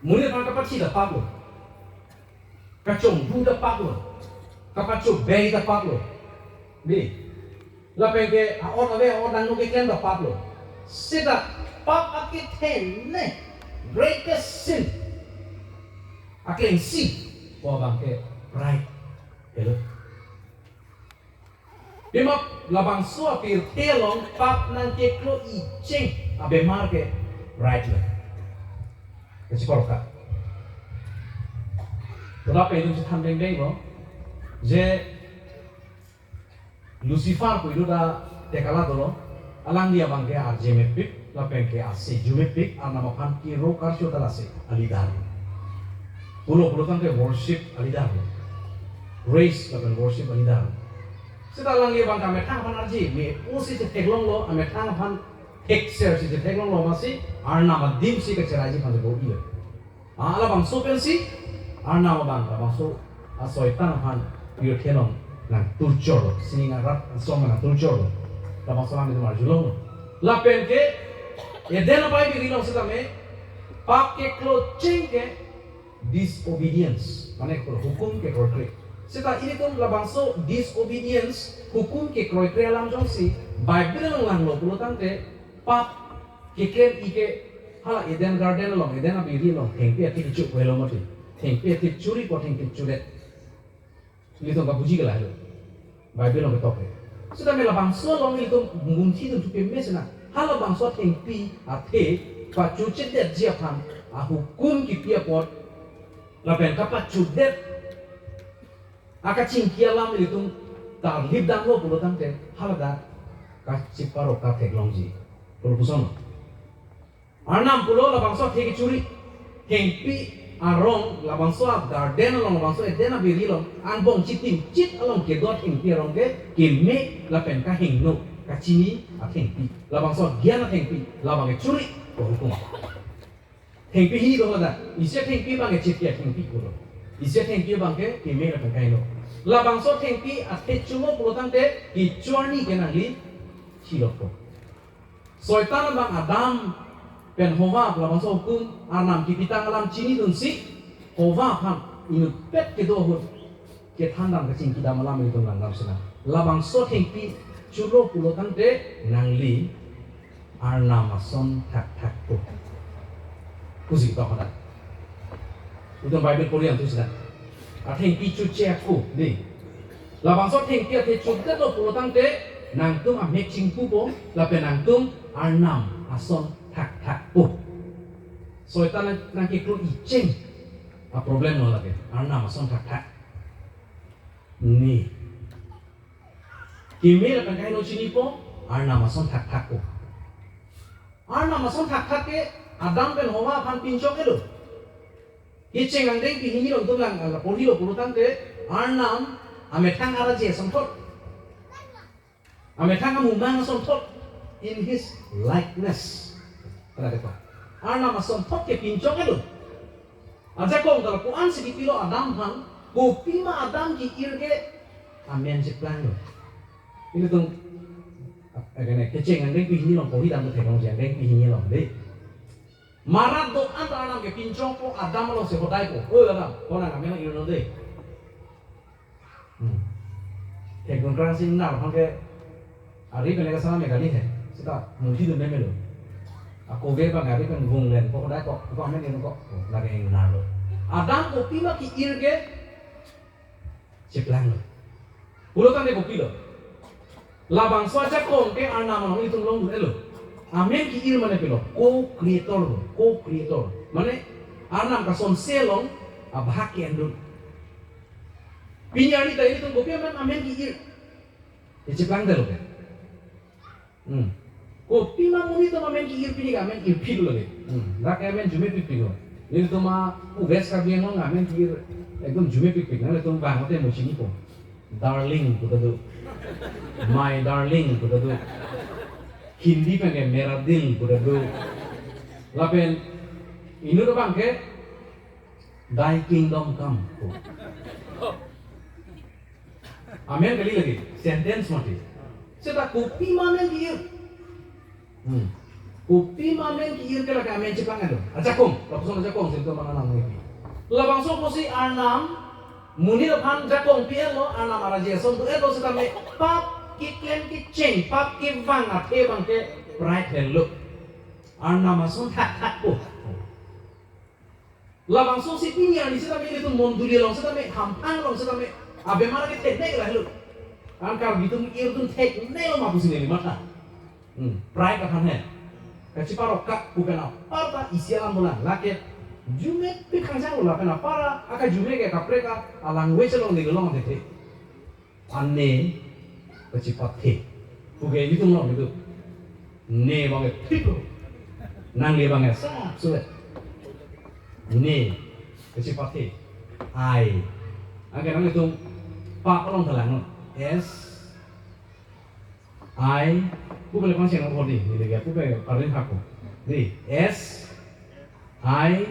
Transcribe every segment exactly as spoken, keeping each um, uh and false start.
Monit aphan kapathi ta pap lo. Kachonghu ta pap lo. Kapachobei ta pap lo. Dei. Lapen ke a-ot ave, a-ot nangno keklem ta pap lo. Seta pap akethe ne, greatest sin, aklengsi pu abang ke pride. Helo. Pima labangso apirthe along pap nangkeklo icheng abemar ke pride lo. Kachepor ka. Todap pen itum chethan dengdeng lo. Je Lucifer pu itum ta tekala dolo. Alangli abang ke arje mepik, lapen ke ase arju mepik, Arnam aphan kiro karcho ta lasi a-leader. Pulo pulo tangte worship a-leader. Praise lapen worship a-leader. Seta alangli abang ke amethang aphan arje, me-osi chetheklonglo, amethang aphan thekser si chetheklonglo amatsi, Arnam adim si kacheraiji aphan bo ilo. Ah, labangso pensi, Arnam abang, labangso, ah, Soitan aphan, pirthe along nangturchorlo, sining arat asong nangturchorlo, labangso alam itum arjulonglo. Lapen ke, Eden abai biri along setame, pap keklo cheng ke, disobedience, mane hukum kekroikre. Seta ilitum labangso disobedience, hukum kekroikre alam jongsi, Bible along langlo pulo tangte, pap keklem-i ke hala Eden Garden along, Eden abiri along, thengpi athe kecho avelo mati. Thengpi athe choripo, thengpi chodet. Ilitum kabuji ke lahelo. Bible along ketok ke. Seta me labangso along ilitum munthi dun thu peme sena. Halabangso thengpi athe pachochedetji aphan ahukum kipi apot lapen kapachodet akachingki alam ilitum tarlip damlo pulo tangte haladak kacheparo katheklongji. Pulo puson. Arnam pulo labangso athe kechori. Thengpi arong labangso a-garden along, labangso Eden abiri along, angbong chitim chit along kedo thengpi arong ke keme lapen kahingno kachini athengpi. Labangso agyan athengpi, labang kechori, ko hukum. Thengpi hini do hala. Isi athengpi abang ke chitki athengpi pulo. Isi athengpi abang ke keme lapen kahingno. Labangso thengpi athe cholo pulo tangte kecho arni ke nangli chilokpo. Soitan abang Adam pen Hova labangso hukum Arnam kipitang alam chinidunsi Hova aphan inutpet kedo ahut kethan dam kachingki dam alam ilitum langdam sena. Labangso thengpi cholo pulo tangte nangli Arnam ason thakthakpo. Kusi tok hadak. Itum Bible pori angtu sena. Athengpi choche ako, dei. Labangso thengpi athe chodetlo pulo tangte nangtum amek chingpupo, lapen nangtum Arnam ason thakthakpo. Soitan nang, nangkeklo icheng aproblem lo lake. Arnam ason thakthak. Ni. Keme lapen kahingno chinipo, Arnam ason thakthakpo. Arnam ason thakthak ke Adam pen Hova aphan pinchong helo. Kecheng angdengpi hini along itum lang, ala porhilo pulo tangte Arnam amethang arje asonthot. Amethang amumang asonthot, in his likeness. Kena depa. Arnam asonthot ke pinchong helo. Ajakong ta lapu-ansi kipilo Adam aphan, kopima Adam ke-ir ke amen cheplanglo. Ilitum, eh, kene, kecheng angdengpi hini along porhi dam theklongji, angdengpi hini along, dei. Marat do-an ta Arnam ke pinchongpo, Adam alongsi hodaipo. O Adam, konang amen irnon dei. Hmm. Thekdun krangsi nar aphan ke ari pen le kasana me kali he. Seta munthi dun meme lo. Ako ve abang ari pen vung len ko hodai ko, ko amen irnon ko. Oh, lake ingnar lo. Adam kopima ke-ir ke cheplanglo. Pulo tangte kopilo. Labangso ajakong ke Arnam along itum longdun-elo. Amen ke-ir mane pilo, co-creator lo, co-creator. Mane Arnam kasonse along abhag ke-endun. Pini arni ta ilitum kopi amen, amen ke-ir. Icheplang delo ke. Hmm. Kopima monit atum amen ke-ir pini ke amen irphi lo lake. Hmm. Dak amen arjumepikpik lo. Ilitum a-West Karbi Anglong amen ke-ir ekdom arjumepikpik. Nanglitum bang mate mo chinipo. Darling pu ta do. My darling pu ta do. Hindi pen ke mera dil pu ta do. Lapen inut abang ke thy kingdom come pu. Amen kali lake, sentence mati. Seta kopima amen ke-ir. Hmm. Kopi ma amen ke-ir ke lake amen cheplang-etlo. Ajakong, lapuson ajakong si itum aphan arnam nangpi. Labangso apotsi arnam monit aphan jakong pi-etlo, arnam araje ason do-etlo setame pap keklem kecheng, pap kevang athe abangke pride henlo. Arnam ason thakthakpo. Labangso si pini arni setame ilitum mondoli along setame, hamphang along setame abemar kethenei lahelo. Anke Karbi atum ir atum thekneilo ma pusi neli matha. Hmm, pride aphan he. Kacheparokka pu pen aparta isi alam dolang. Lake arjume pi khangchang lo lapen apar akajume ke kaprek a language along neli long thethe. An ne kachepathe. Puke itum long itu. Ne abangke thik lo. Nangli abangke sap suet. Ne kachepathe. I. Anke nanglitum pap along thalang no. S I. Puke le pangcheng nang odi. Neli ke puke parin hako. Di S I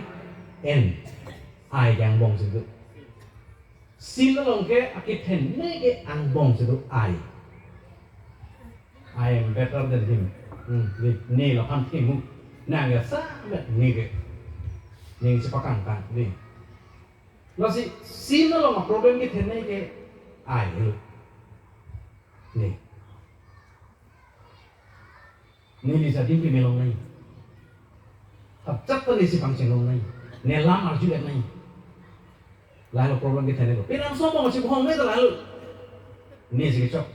N. I ke angbong si do. Sin along ke akethenei ke angbong si do I. I am better than him. Hmm, ne, ne laphan themu. Nang ya sa bet ne ke. Ne chepakangkang ne. Lasi sin along problem kethenei ke I lo. Ne. Neli si adim peme longnang. Thapchak ta neli si pangcheng longnang. Ne alam arju-et nang. Lahelo problem kethenei lo. Penang so bong si bohong me ta lahelo. Ne si kechok.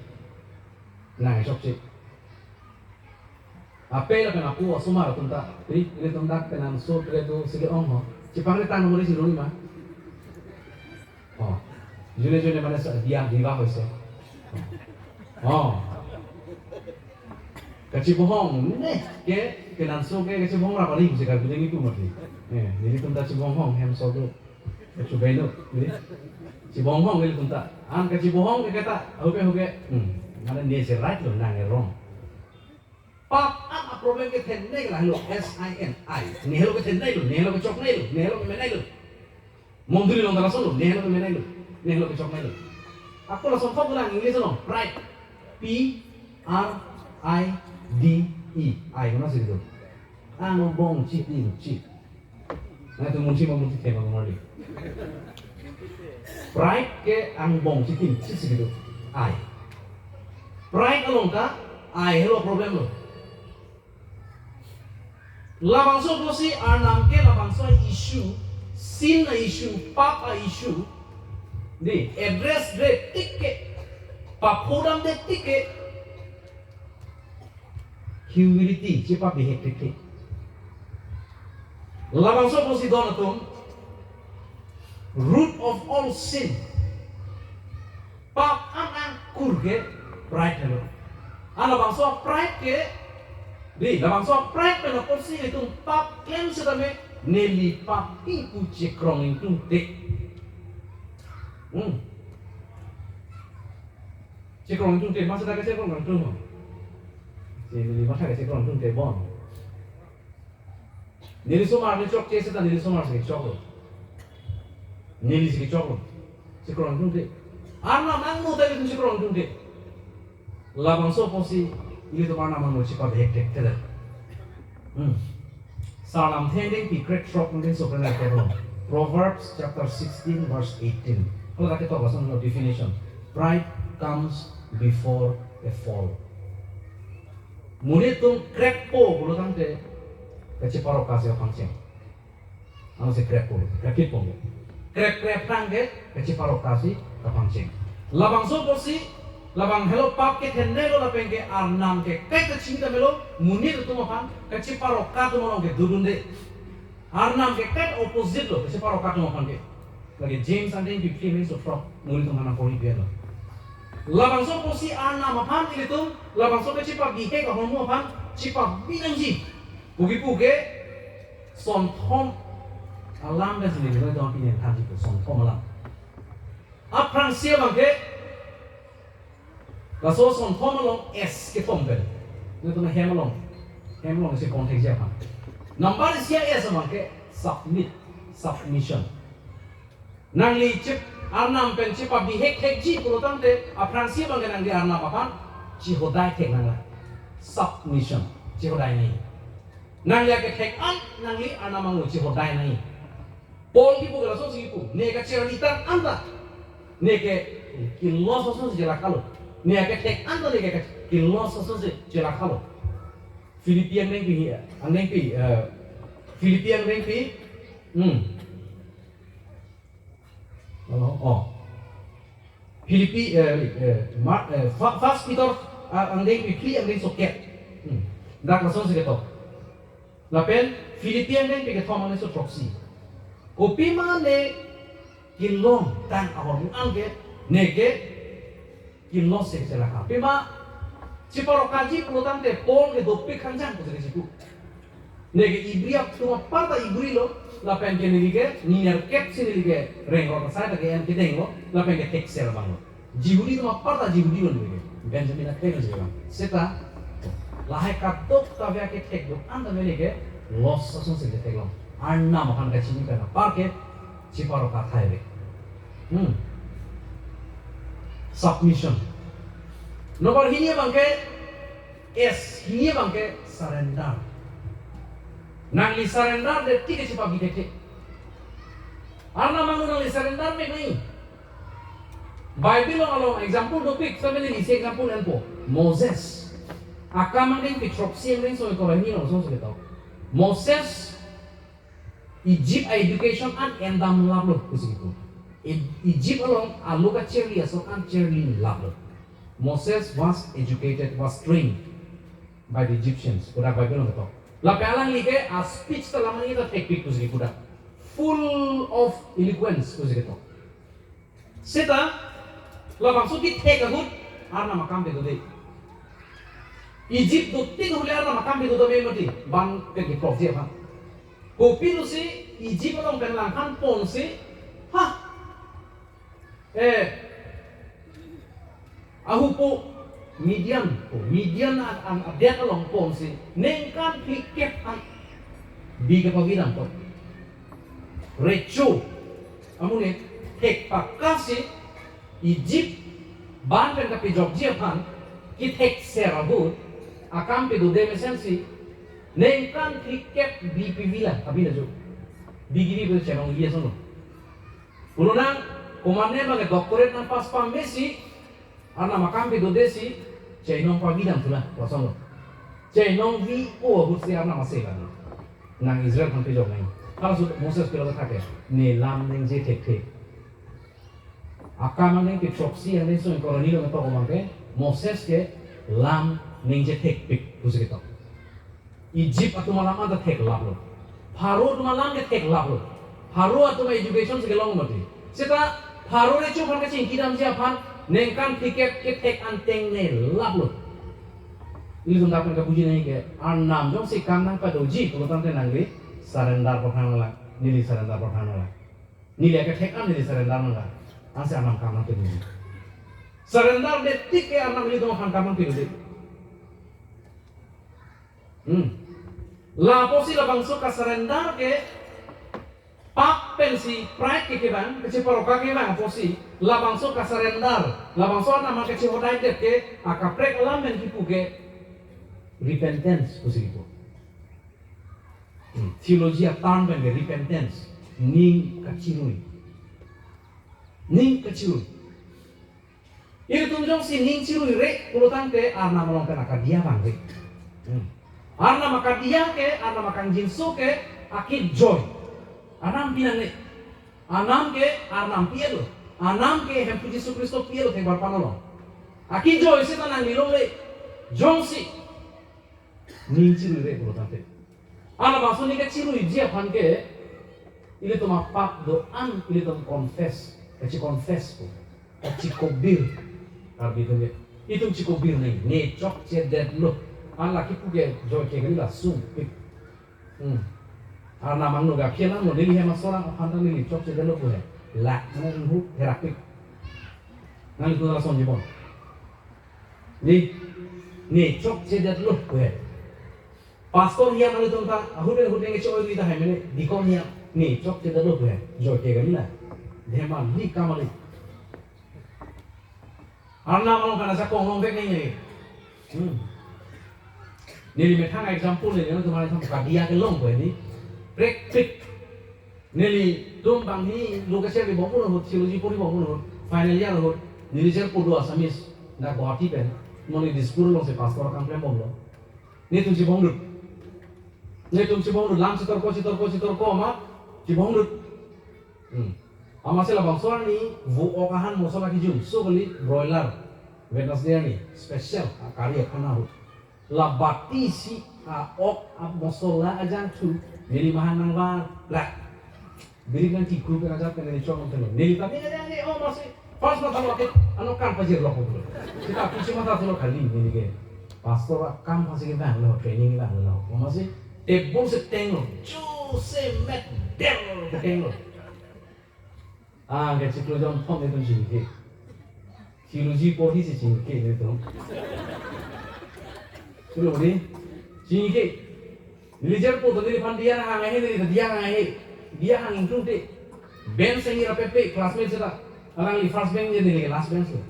Nang kechokche. Ape lapen apo asomar atum ta. Ri, ilitum dak penang so tre do si ke-ong ho. Chepangri tang mo ri si roni ma. Oh. June june mane sa dia diva hoise. Oh. Kachibohong ne ke kenan so ke kachibohong rap ari si ka gudeng itu mati. Eh, nelitum ta chibohong hem so do. Kachibohong ne. Chibohong nelitum ta. An kachibohong ke kata huke huke. Hmm. Mane ne si right lo nang wrong. Pap an aproblem kethenei lahelo S I N I. Nehelo kethenei lo, nehelo kechoknei lo, nehelo kemenei lo. Mondoli along ta lason lo, nehelo kemenei lo, nehelo kechoknei lo. Ako lason thok lang English along, pride. P R I D E. I kono si do. Angbong chitimchit. Nangtum munchi ma munchi thema kemari. Pride ke angbong chitimchit si do. I. Pride along ta I helo problem lo. Labangso apotsi arnam ke labangso issue, sin a-issue, pap a-issue. Di address-re tik ke, pap phodamde tik ke. Humility, chepabihek thekthe. Labangso apotsi don atum, root of all sin. Pap an angkur ke pride helo. An labangso pride ke, di, labangso pride pen apotsi itum pap klem setame neli pap pi pu chekrong ingtungte. Hmm. Chekrong ingtungte, masa dak chekrong ingtung ho. Si neli masa chekrong ingtungte bon. Neli somar neli chokche seta neli somar si choklo. Neli si choklo. Chekrong ingtungte. Arnam angno ta itum chekrong ingtungte. Labangso apotsi ilitum arnam angno chepabihek thekthedet. Hmm. Sarnam thengdeng pi krek throk nangdeng sokren arke lo. Proverbs chapter sixteen verse eighteen. Hala ke tok ason lo definition. Pride comes before a fall. Monit atum krekpo pulo tangte kacheparokka si kapangcheng. Ano si krekpo, krekpitpo. Krek krek tangte kacheparokka si kapangcheng. Labangso apotsi, labang helo pap kethenei lo lapen ke arnam ke kaita chingta melo, monit atum aphan kacheparokka atum along ke dodunde. Arnam ke kait opposite lo, kacheparokka atum aphan ke. Lake James angdeng pi phli pen sotro, nelitum aphan pori pi lo. Labangso apotsi arnam aphan ilitum, labangso kachepabihek ahormu aphan chepabi nangji. Puke puke, sonthom alam pen si nelitum don pini thanji pu, sonthom alam. Aphrangsi abangke, laso sonthom along S kethom pen. Nelitum hem along. Hem along si ponthekji aphan. Number isi a-S abangke submit, submission. Nangli chep arnam pen chepabihek thekji pulo tangte aphrangsi abangke nangli arnam aphan chehodai thek nanglang. Submission. Chehodai nangji. Nangli akethek an nangli Arnam angno chihodai nangji. Paul kipu ke lasonsi kipu. Ne kacharlitang anta, ne ke kelos asonsi chelakha lo. Ne akethek anta ne ke kelos asonsi chelakha lo. Philippi angdengpi hi, angdengpi, eh, Philippi angdengpi. Hmm. Oh, oh. Philippi, eh, eh, Mar-, eh, Fa-, First Peter, ah, angdengpi phli angdengso kep. Hmm. Dak lasonsi ketok. Lapen Philippi angdengpi kethom angdengso throksi. Kopima ne kelongtang ahormu an ke, ne ke kelos si chelakha. Pima chiparokaji pulotangte Paul ke dopik khangjang pusi kechipu. Ne ke ibri atum aparta ibri lo, lapen ke neli ke nerkep si neli ke rengrot asai ta ke-en kedeng lo, lapen ke thekser abang lo. Jihudi atum aparta Jihudi lo neli ke. Benjamin atheng lo si abang. Seta lahai kadokave akethek do anta neli ke los asonsi ketheklong. Arnam aphan kachini pen apar ke chiparoka thai ave. Hmm. Submission. Nomor hini abang ke S, hini abang ke surrender. Nangli surrender det tik ke chipabithekthek. Arnam angno nangli surrender mek nangji. Bible along, along example dopik, so many isi example enpo. Moses. Akam angdengpi throksi angdengso ingkoi ra hini along lasonsi ketok. Moses Egypt a-education an endam laplo pusi kipu. E-, Egypt along alo kacharli ason an charli laplo. Moses was educated, was trained by the Egyptians. Pu dak Bible along ketok. Lapen alangli ke a-speech ta lam ani ta thekpik pusi kipu dak. Full of eloquence pusi ketok. Seta labangso kethek ahut Arnam akam pedode. Egypt dotik ahut le Arnam akam pedode mati. Bang ke keprokji aphan. Kopilo si Egypt along pen langkhan ponsi, ha, eh, ahupo Midian, oh, Midian an, an adet along ponsi ningkan phlikep an bi kepavi dampo. Recho amonit thek pakasi Egypt bang pen kapejokji aphan kethekser ahut akam pedode mesensi ningkan phlikep bi pivi lang abi na jo. Bi kevi pu chenong ye sono. Pulo nang komatne abang ke doctorate nangpass pame si Arnam akam pedode si chenong pavi damthu na, kosonlo. Chenong vi-o ahut si Arnam ase lang. Nang Israel aphan pejok nang. Halaso Moses pilo thake, ne lam ningje thekthe. Akam angdengpi throksi angdengso ingkoi ra hini along ketok abang ke, Moses ke lam ningje thekpik pusi ketok. Egypt atum alam anta theklaplo. Pharaoh atum alam ke theklaplo. Pharaoh atum education si kelong mati. Seta Pharaoh recho aphan kachingki damji aphan ningkan phlikep kethek an tengnelaplo. Ilitum dak pen kabuji nangji ke Arnam jongsi kam nangpadoji pulotangte nangli surrender porthang nanglang, neli surrender porthang nanglang. Neli akethek an neli surrender nanglang. Ansi Arnam kam nangpadoji. Surrender det tik ke Arnam ilitum aphan kam nangpadoji. Hmm. Lapusi labangso kasurrender ke pap pensi pride ke kevang, kachiparoka kevang pusi labangso kasurrender, labangso Arnam kachihodaidet ke akaprek alam pen kipu ke repentance pusi kipu. Hmm. Theology a-term pen ke repentance, ning kachirui. Ning kachirui. Ilitum jongsi ning chiruire pulotangte Arnam along pen akadiya vangve. Hmm. Arnam akadiya ke, Arnam akangjinso ke akejoi. Arnam pinangne. Arnam ke Arnam pi-etlo. Arnam ke Hemphu Jisu Khristo pi-etlo thengparpan along. Akejoi seta nangli longle. Jongsi ning chiruire pulotangte. Halabangso ning kachiruiji aphan ke ilitum apap do-an ilitum confess, kachi-confess po, kachikobir. Karbi atum ke, itum chikobir nang, ne chokchedetlo. Hala kipu ke joike kali la sungpik. Hmm. Arnam angno ke aphi alam lo, neli hem asorang aphan ta neli chokchedetlo pu he. Lak mane inghu herakpik. Nanglitum lason jibon. Ne, ne chokchedetlo pu he. Pastor hiam nanglitum ta, ahut ahut neng choi lui ta hai mene, deacon hiam, ne chokchedetlo pu he. Joike kali la. Dheman, ni kamali. Arnam along kana sa kong longvek nangji. Hmm. Neli methang example neli nangtum aphan example kadiya kelong ko ini. Prekpik. Nelitum banghini lo kachebongbom ahut, theology poribom ahut, final year ahut, neli cherpo do Assamese, dak Guwahati pen, mo neli Dispur alongsi pastor akam klembomlo. Netum chebongdut. Netum chebongdut, lam chetorko, chetorko, chetorko ma, chebongdut. Hmm. Amatsi labangso arni vo-ok ahan mosola kejun, so kali broiler, Wednesday arni, special, akari akhana ahut. Labati si a-ok amosola ajangthu, neli mahan nangvar, plak. Birik nangkikru pen ajat pen neli chong thelo. Neli tame ajang ni, oh, amatsi, first mathalo ake, ano kam pajirlo ko. Seta pisi matha thelo kali neli ke. Pastor akam pasi kevanglo, training vanglo. Amatsi, table si tenglo, chu se met, del, tenglo. Ah, ke chiklo jonthom netum chingki. Theology porhi si chingki netum. Chiklo di, chingki. Neli cherpo do neliphan diya hang ahe, neli diya hang ahe. Diya hang ingtung te. Bench sengir apepe, classmate seta. Alangli first bench, neli last bench lo.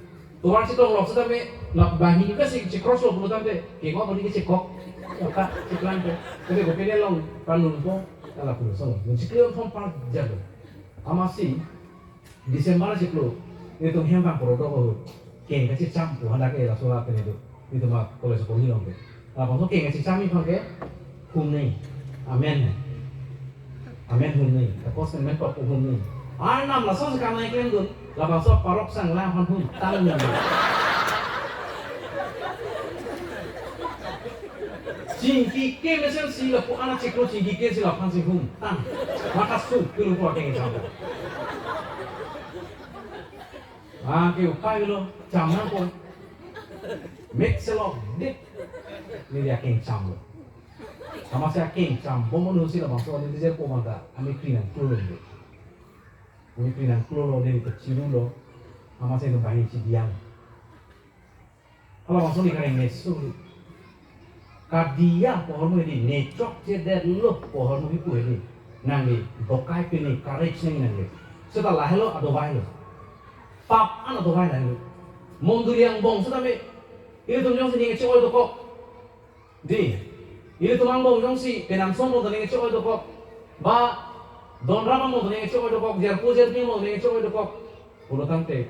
Tovar chetong lok setame, la banghini ke si, si cross lo pulo tangte, kengok kali ke chekok. Oka, cheklang ko. Kebe ko pene long, panun ko, ala pulo song. Neli chiklo jonthom par jalo. Amatsi, December chiklo, netum hem vang poro do ko, keng kachecham pu hadak ke laso la pen do. Netum a college porhi along ke. Labangso keng kachecham aphan ke, humnei. Amen. Amen humnei. Tapos amen papu humnei. Arnam laso si kam nangklemdun, labangso parok sang la aphan humtang nang. Chingki ke mesen si lapu anak chiklo chingki ke si laphan si humtang. Mata su kelu ko akeng cham. Ah, ke upai lo, cham nangpo. Mix lo, dip. Neli akeng chamlo. Amatsi akeng chambom ahut si labangso neli cherpo mata, ami kri nangklolo. Ami kri nangklolo, neli kechirulo. Amatsi netum banghini chidiyang. Halabangso neli kareng mesu. Kadiya pu ahormu hedi, ne chokchedetlo pu ahormu kipu hedi. Nangli dokai pini courage nangji nangli. Seta lahelo adovai lo. Pap an adovai lahelo. Mondoli angbong setame, ilitum jongsi ne che-oi dokok. Di, ilitum angbong jongsi penang som lo ta ne che-oi dokok. Ba, donram angbong ta ne che-oi dokok, jarpo jarpi angbong ta ne che-oi dokok. Pulo tangte,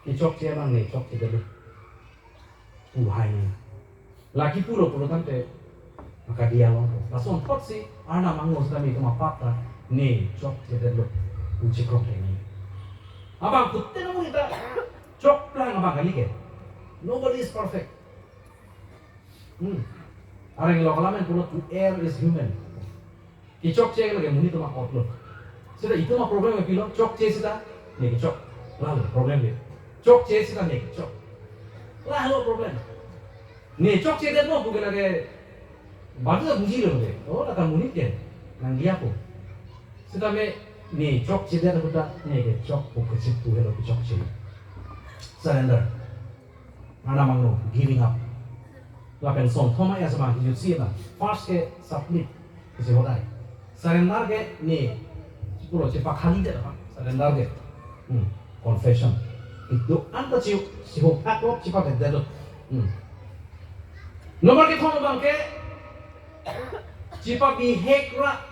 kechokche abang ne chokchedetlo pu hai ni. La kipulo pulo tangte, maka dialog. Lason thotsi, Arnam angno setame itum apap ta, ne chokchedetlo pu chikrok le ni. Abang kute na muni ta, chokplang abang kali ke. Nobody is perfect. Hmm. Areng lo kalamen pulo, to err is human. Kechokche lake monit atum apotlo. Seta itum a-problem pilo, chokche seta ne kechok. Lahelo problem ke. Chokche seta ne kechok. Lahelo problem. Ne chokchedetlo pu ke lake, baru ta bujilo ke. Oh, lata monit ke nangdiya pu. Setame ne chokchedet pu ta ne kechok pu kechipu helo kechokche. Surrender. Arnam angno, giving up. Lapen songthom a-S abang kejutsi na. First ke submit, kesi hodai. Surrender ke ne, pulo chepakalidet apa, surrender ke. Hmm, confession. Itum anta chiu, si ho phak lo, chepakalidet lo. Hmm. Nomor kethom abang ke, chepabihek ra.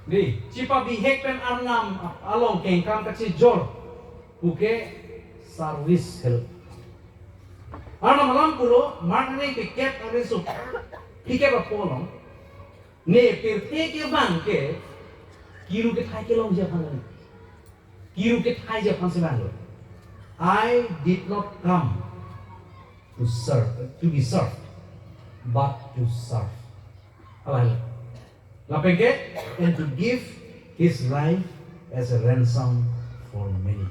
Di, chepabihek pen Arnam along kengkam kachijor. Pu ke service helo. Arnam alam pulo, Mark arni phlikep arni su, phlikep apo along. Ne pirthe kevang ke, kiru kethai kelongji aphan lo. Kiru kethai ji aphan si vanglo. "I did not come to serve, to be served, but to serve." Halahelo. Lapen ke, "And to give his life as a ransom for many."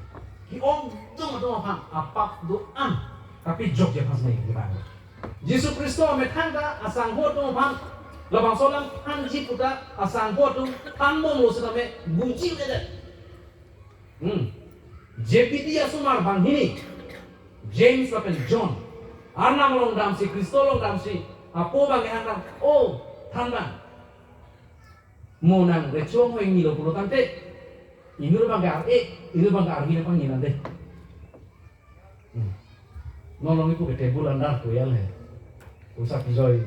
Ke-ongdung atum aphan, apap do-an, tapi jokji aphan si nangkevang. Jisu Khristo amethang ta asangho atum aphan, labangso alam thanji pu ta asangho atum thanbomlo setame bujile det. Hmm. Zebedi asomar banghini, James lapen John, Arnam along damsi, Khristo along damsi, apo abang kehang dam, "O, than abang. Mo nang recho anghoi nilo pulo tangte, inut abang ke ar-e, inut abang ke arvi nangpangni nang de." Hmm. Non along ipu ke table andar koyal he. Usa pijoi.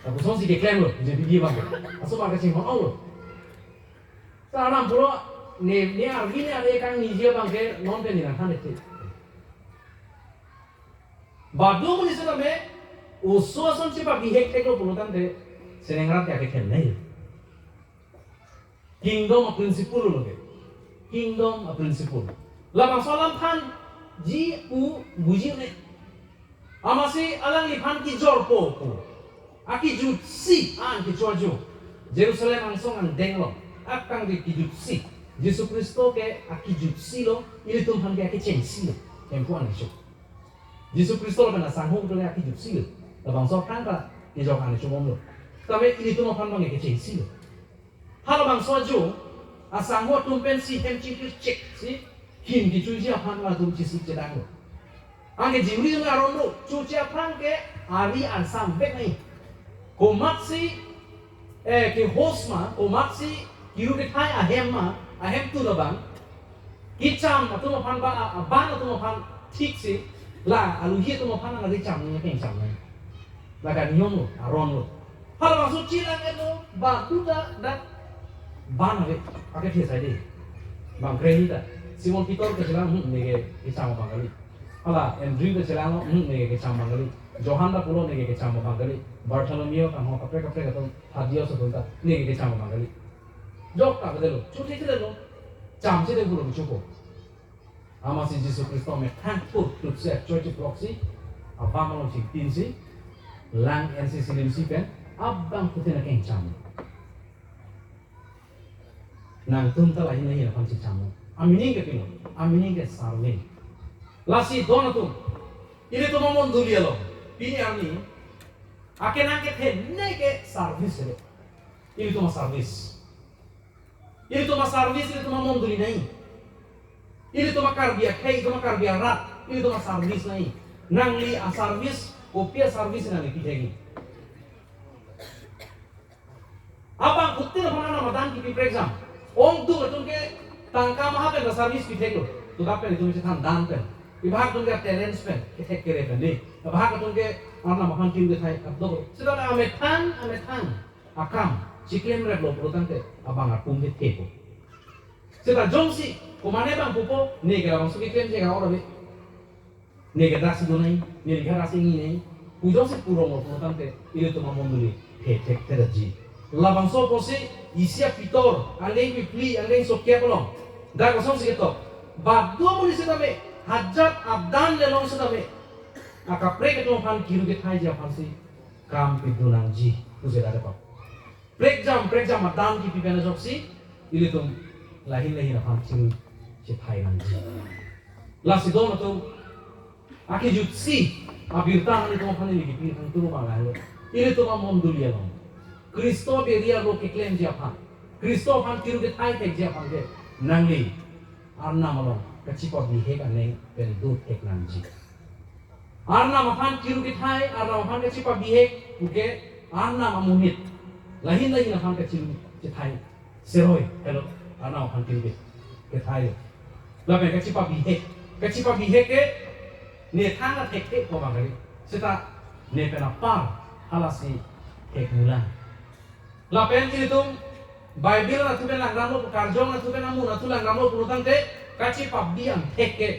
Lapuson si keklem lo, J B B abang. Aso abang kachinghon ong lo. Sa Arnam pulo, ne, ne arvi ne are kangni ji abang ke non pen ne nangthan-ik te. Badu amonit setame, oso ason chepabihek thek lo pulo tangte, seneng rat ke akethenei. Kingdom a-principle lo ke. Kingdom a-principle. Labangso alam thanji pu buji un-e. Amatsi alangliphan kijorpo pu. Akejutsi an kecho ajo. Jerusalem angsong angdeng along. Akangri kejutsi. Jisu Khristo ke akejutsi lo, ilitum aphan ke akechengsi lo. Hemphu an kecho. Jisu Khristo lapen asangho pulote akejutsi lo. Labangso aphrang ta kejok an chobom lo. Tame ilitum aphan abang ke kechengsi lo. Halabangso ajo, asangho atum pensi hem chingkir chek si, hin kechoji aphan latum chisi chedang lo. Anke jingri aron lo, choche aphrang ke ari arsam vek nai. Komatsi, eh, ke-host ma, komatsi kiru kethai ahem ma, ahemtun abang. Kecham atum aphan ba, a-, aban atum aphan thik si, la, aluhi atum aphan nang ari cham nang keng cham nang. La kaniyom lo, aron lo. Halabangso chelang-et lo, ba tu ta, dak ban ave, akethe sai dei. Bang kreni ta. Simon Peter kechelang, hmm, neke kecham abang kali. Hala Andrew kechelang lo, hmm, neke kecham abang kali. Johan ta pulo neke kecham abang kali. Bartholomew tangho kaprek kaprek atum, Thaddeus atum ta, neke kecham abang kali. Jok ta kede lo, chothe chede lo. Cham chede pulo kechopo. Amatsi Jisu Khristo methang thur tutsi achoi chiploksi, abang along chingpinsi, lang-ensi silimsi pen, abang putin akeng cham. Nangtum ta lahin lahin aphan si cham. Amining ke pino, amining ke serving. Lasi don atum, ilitum amondoli along, pini arni, akenang kethenei ke service le. Ilitum a-service. Ilitum a-service, ilitum amondoli nai. Ilitum a-Karbi akhei, ilitum a-Karbi arat, ilitum a-service nai. Nangli a-service, kopi a-service nangli pithekji. Abang putin aphan Arnam adan kipi, for example. Ongdung atum ke tangka maha pen ta service pithek lo. Tudak pen itum chethan dan pen. Ibahak atum ke talents pen, kethek kere pen dei. Ibahak atum ke Arnam aphan kim kethai kadokave. Seta amethang, amethang akam chiklem rep lo pulo tangte abang atum ke thepo. Seta jongsi, komane abang pupo, neke labangso keklemji ka-or ave. Neke daksi do nai, neke daksi ngi nai. Pu jongsi purong lo pulo tangte, ilitum amondoli, he thek thek ji. Labangso apotsi, isi a-Pitor, angdeng phli, angdeng sokep along. Dak asonsi ketok. Badu amonit setame, hajat adan le long setame. Akaprek atum aphan kiru kethaiji aphansi kam pidun nangji, pusi dak ketok. Prekjam, prekjam adan kipi pen ajoksi, ilitum lahin lahin aphan chiru chethai nangji. Lasi don atum, akejutsi, abirta ilitum aphan ili kipi thang turu bang lahelo. Ilitum amondoli along. Khristo beri arlo keklemji aphan. Khristo aphan kiru kethai thekji aphan ke nangli Arnam along kachepabihek aning pen do thek nangji. Arnam aphan kiru kethai, Arnam aphan kachepabihek, puke Arnam amonit. Lahin lahin aphan kachiru chethai. Seroi, helo, Arnam aphan kiru ke, kethai. Lapen kachepabihek. Kachepabihek ke, ne thang athek thek ko bang kali. Seta, ne pen apar, halasi, thek mulang. Lapen ilitum Bible anatthu pen langdamlo, karjong anatthu pen amu anatthu langdamlo pulo tangte, kachepabi angthek ke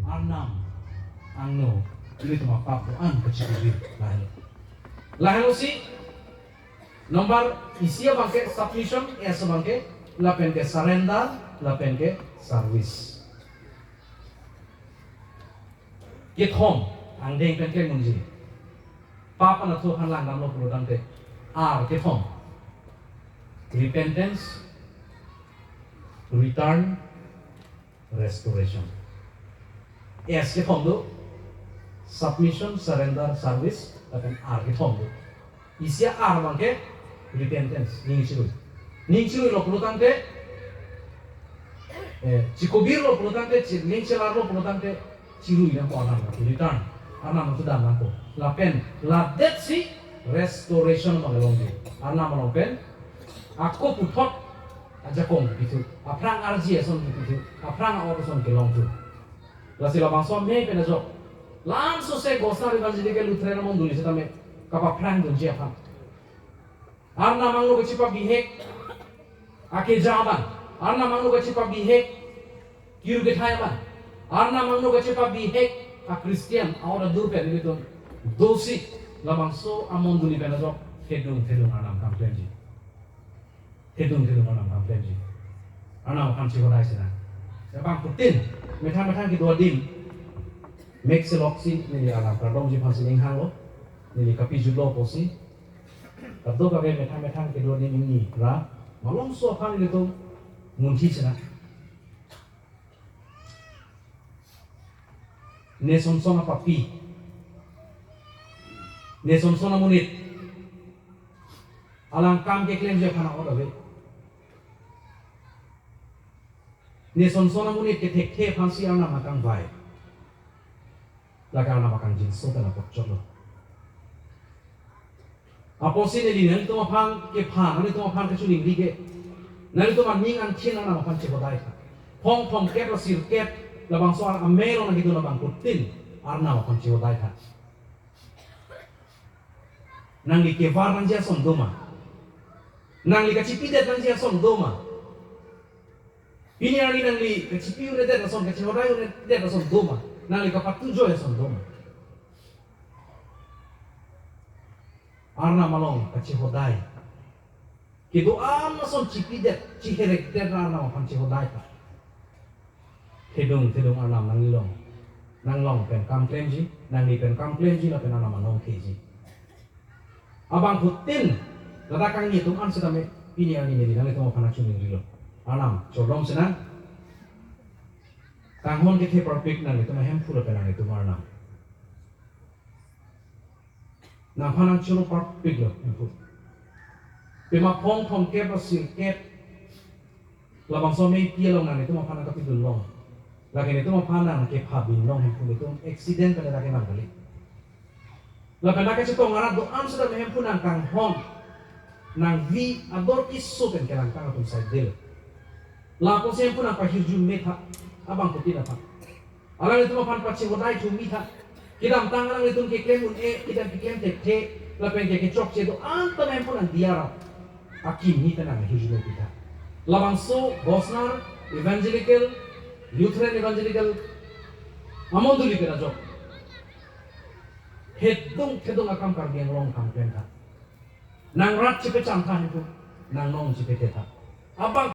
Arnam angno ilitum apap do-an kachepabi lahelo. Lahelosi number isi abang ke submission, S abang ke, lapen ke surrender, lapen ke service. Kethom, angdeng pen ke munji. Pap anatthu aphan langdamlo pulo tangte. R kethom. Repentance, return, restoration. S kethom do. Submission, surrender, service, lapen R kethom do. Isi a-R abang ke repentance, ning chirui. Ning chirui lo pulo tangte, eh, chikobir lo pulo tangte, chi-, ning chelar lo pulo tangte, chirui nangpo Arnam, return. Arnam anatthu dam nangpo. Lapen, ladetsi restoration abang longji. Arnam along pen, ako puthot ajakong pithu, aphrang arji ason pithu, aphrang a-or ason kelong thu. Lasi labangso me pen ajok. Langsose Gosnar Evangelical Lutheran amondoli setame kapaphrang dunji aphan. Arnam angno kachepabihek akeja abang. Arnam angno kachepabihek kiru kethai abang. Arnam angno kachepabihek a-Christian a-order pen ilitum dosi labangso amondoli pen ajok thedung thedung Arnam kam klemji. Thedung thedung Arnam kam klemji. Arnam aphan chehodai sinang. Abangphutin methang methang kedo adim mek seloksi neli Arnam kardom ji aphansi ning hanglo. Neli kapijutlo pusi. Kadokave methang methang kedo adim ingni ra malomso aphan ilitum munthi sinang. Ne sonson apapi. Ne sonson amonit. Alang kam keklemji aphan a-ot ave. Ne sonson amonit kethekthe aphansi Arnam akangvai. Lake Arnam akangjinso pen apotchotlo. Apotsi neli nanglitum aphan kepha, nanglitum aphan kachiningri ke, nanglitum aning angthin Arnam aphan chehodai tha. Phong thomkep ra sirkep labangso ar amei along nangkedun abangphutin Arnam aphan chehodai tha. Nangli kevar nangji ason doma? Nangli kachepidet nangji ason doma? Pini arni nangli kachepi un'edet ason, kachehodai un'edet ason doma? Nangli kapatujoi ason doma? Arnam along kachehodai. Kedo-an ason chepidet, cheherekdet ra Arnam aphan chehodai tha. Thedung thedung Arnam nanglilong, nanglong pen kam klemji, nangli pen kam klemji lapen Arnam anong keji. Abangphutin ladak kangni atum an setame pini arni neli nanglitum aphan kachiningrilo. Arnam chodom sinang. Kanghon kethe parpik nanglitum ahemphu lapen nanglitum Arnam. Nangphan nangchoro parpiklo hemphu. Pima phong thomkep ra sirkep labangso ameipi along nanglitum aphan nangkapidun long. Lake netum aphan nangkepha bin long hemphu, netum accident pen lake nang kali. Lapen lake chetong arat do-an setame hemphu nangkanghon, nangvi ador keso pen kelangtang atum saidel. Lapusi hemphu nangpahirjume tha abangphutin aphan. Alanglitum aphan pachehodai thumi tha. Kedamtang alanglitum keklem un-e, kedam keklem thekthe, lapen ke kechokche do-an ta hemphu nangdiya ra akimi ta nanghirjume pi tha. Labangso Gosnar Evangelical, Lutheran Evangelical amondoli pen ajok thedung thedung akam Karbi Anglong kam klem tha. Nang rat chepecham tha hemphu, nang nong chepethe tha. Abang